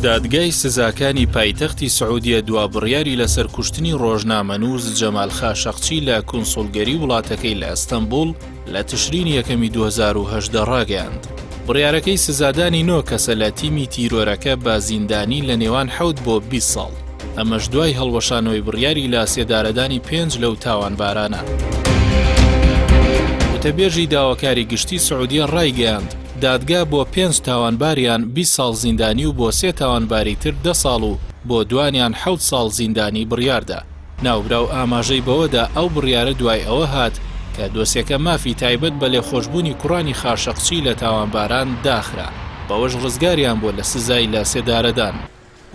دادگای سزاکانی پایتەختی سعودیە دوا بڕیاری لەسەر کوشتنی ڕۆژنامەنووس جەمال خاشقچی لە کونسوڵگەری وڵاتەکەی لە ئەستەنبوڵ لە تشرینی یەکەمی 2018 ڕاگەیاند. بڕیارەکەی سزادانی نۆ کەسە لە تیمی تیرۆرەکە بە زیندانی لە نێوان حەوت بۆ 20 ساڵ. ئەمەش دوای هەڵوەشانەوەی بڕیاری لە سێدارەدانی پێنج لەو تاوانبارانە. وتەبێژی داواکاری گشتی سعودیە ڕایگەیاند، دادگا بۆ پێنج تاوانباریان 20 ساڵ زیندانی و بۆ سێ تاوانباری تر دە ساڵ و بۆ دوانیان حەوت ساڵ زیندانی بڕیاردا. ناوبراو ئاماژەی بەوەدا ئەو بڕیارە دوای ئەوە هات کە دۆسیەکە مافی تایبەت بە لێخۆشبوونی کوڕانی خاشقچی لە تاوانباران داخرا، بەوەش ڕزگاریان بووە لە سزای لە سێدارەدان.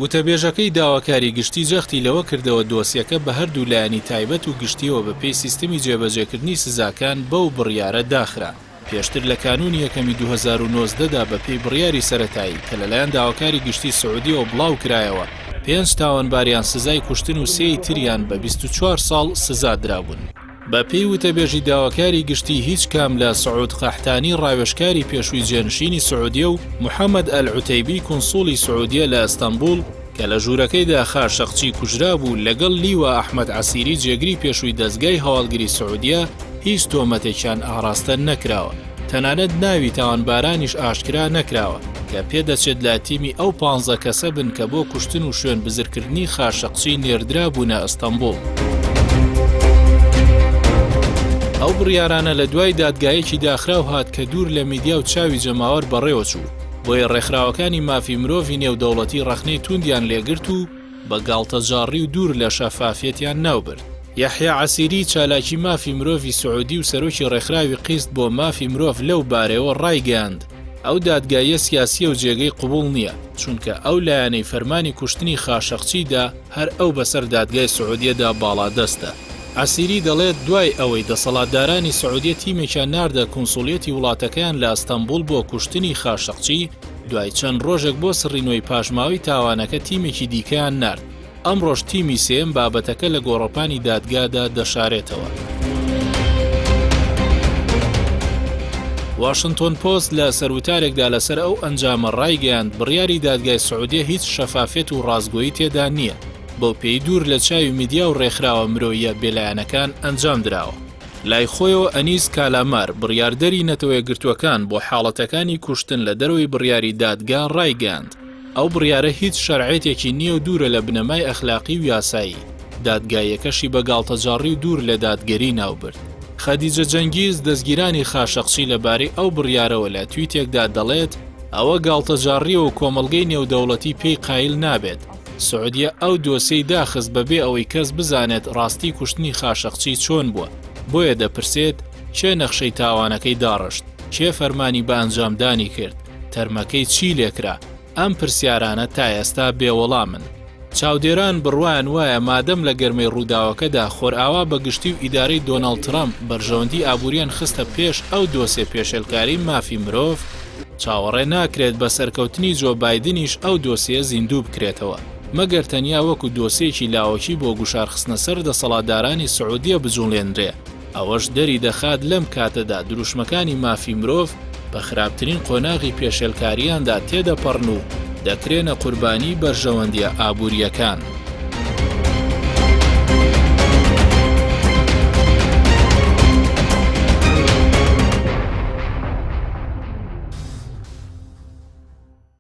وتەبێژەکەی داواکاری گشتی جەختی لەوە کردەوە دۆسیەکە بە هەردوو لایەنی تایبەت و گشتییەوە بەپێی سیستمی جێبەجێکردنی سزاکان بەو بڕیارە داخرا. پێشتر لە کانوونی یەکەمی 2019 دا بەپێی بڕیاری سەرەتایی کە لەلایەن داواکاری گشتی سعودیەوە بڵاوکرایەوە، پێنج تاوانباریان سزای کوشتن و سێی تریان بە 24 ساڵ سزا درابوون. بەپێی وتەبێژی داواکاری گشتی هیچ کام لە سعود قەحتانی ڕاوێژکاری پێشووی جێنشینی سعودیە و محەمەد ئەلعوتەیبی کونسوڵی سعودیە لە ئەستەنبوڵ کە لە ژوورەکەیدا خاشقچی کوژرابوو لەگەڵ لیوا ئەحمەد عەسیری جێگری پێشووی دەزگای هەواڵگری سعودیە هیچ تۆمەتێکیان ئاڕاستە نەکراوە، تەنانەت ناوی تاوانبارانیش ئاشکرا نەکراوە، کە پێدەچێت لە تیمی ئەو پانزە کەسە بن کە بۆ کوشتن و شوێن بزرکردنی خاشقچی نێردرابوونە ئەستەنبوڵ. ئەو بڕیارانە لە دوای دادگایەکی داخراو هات کە دوور لە میدیا و چاوی جەماوەر بەڕێوەچوو، بۆیە ڕێکخراوەکانی مافی مرۆڤی نێودەوڵەتی ڕەخنەی تووندیان لێگرت و بە گاڵتەجاڕی و دوور لە شەفافیەتیان ناوبرد. یەحیا عەسیری، چالاکی مافی مرۆڤی سعودی و سەرۆکی ڕێکخراوی قیست بۆ مافی مرۆڤ لەو بارەیەوە ڕایگەیاند، ئەو دادگاییە سیاسییە و جێگەی قبوڵ نییە، چونکە ئەو لایەنەی فەرمانی کوشتنی خاشقچی دا هەر ئەو بەسەر دادگای سعودیەدا باڵادەستە. عەسیری دەڵێت، دوای ئەوەی دەسەڵاتدارانی سعودیە تیمێکیان ناردە کونسوڵیەتی وڵاتەکەیان لە ئەستەنبوڵ بۆ کوشتنی خاشقچی، دوای چەند ڕۆژێک بۆ سڕینەوەی پاشماوەی تاوانەکە تیمێکی دیکەیان نارد، ئەمڕۆش تیمی سێیەم بابەتەکە لە گۆڕەپانی دادگادا دەشارێتەوە. واشنتۆن پۆست لە سەروتارێکدا لەسەر ئەو ئەنجامە ڕایگەیاند، بڕیاری دادگای سعودیە هیچ شەفافیەت و ڕاستگۆیی تێدا نییە، بەو پێی دوور لە چاوی میدیا و ڕێکخراوە مرۆییە بێلایەنەکان ئەنجامدراوە. لای خۆیەوە ئەنیس کالامار، بڕیاردەری نەتەوەیەکگرتووەکان بۆ حاڵەتەکانی کوشتن لە دەرەوەی بڕیاری دادگا ڕایگەیاند، ئەو بڕیارە هیچ شەرعیەتێکی نییە و دوورە لە بنەمای ئەخلاقی و یاسایی، دادگاییەکەشی بە گاڵتەجاڕی و دوور لە دادگەری ناوبرد. خەدیجە جەنگیز، دەزگیرانی خاشقچی لەبارەی ئەو بڕیارەوە لە تویتێکدا دەڵێت، ئەوە گاڵتەجاڕییە و کۆمەڵگەی نێودەوڵەتی پێی قایل نابێت، سعودیە ئەو دۆسیەی داخست بەبێ ئەوەی کەس بزانێت ڕاستی کوشتنی خاشقچی چۆن بووە، بۆیە دەپرسێت، کێ نەخشەی تاوانەکەی داڕشت؟ کێ فەرمانی بە ئەنجامدانی کرد؟ تەرمەکەی چی لێکرا؟ ئەم پرسیارانە تا ئێستا بێ وەڵامن. چاودێران بڕوایان وایە مادەم لە گەرمەی ڕووداوەکەدا خۆرئاوا بە گشتی و ئیدارەی دۆناڵد ترەمپ بەرژەوەندی ئابووریان خستە پێش ئەو دۆسیە پێشێلکاری مافی مرۆڤ، چاوەڕێ ناکرێت بە سەرکەوتنی جۆ بایدنیش ئەو دۆسیە زیندوو بکرێتەوە، مەگەر تەنیا وەکو دۆسیەکی لاوەکی بۆ گوشارخستنە سەر دەسەڵاتدارانی سعودیە بجوڵێنرێ، ئەوەش دەری دەخات لەم کاتەدا دروشمەکانی مافی مرۆڤ بە خراپترین قۆناغی پێشێلکارییاندا تێدەپەڕن و دەکرێنە قوربانیی بەرژەوەندییە ئابوورییەکان.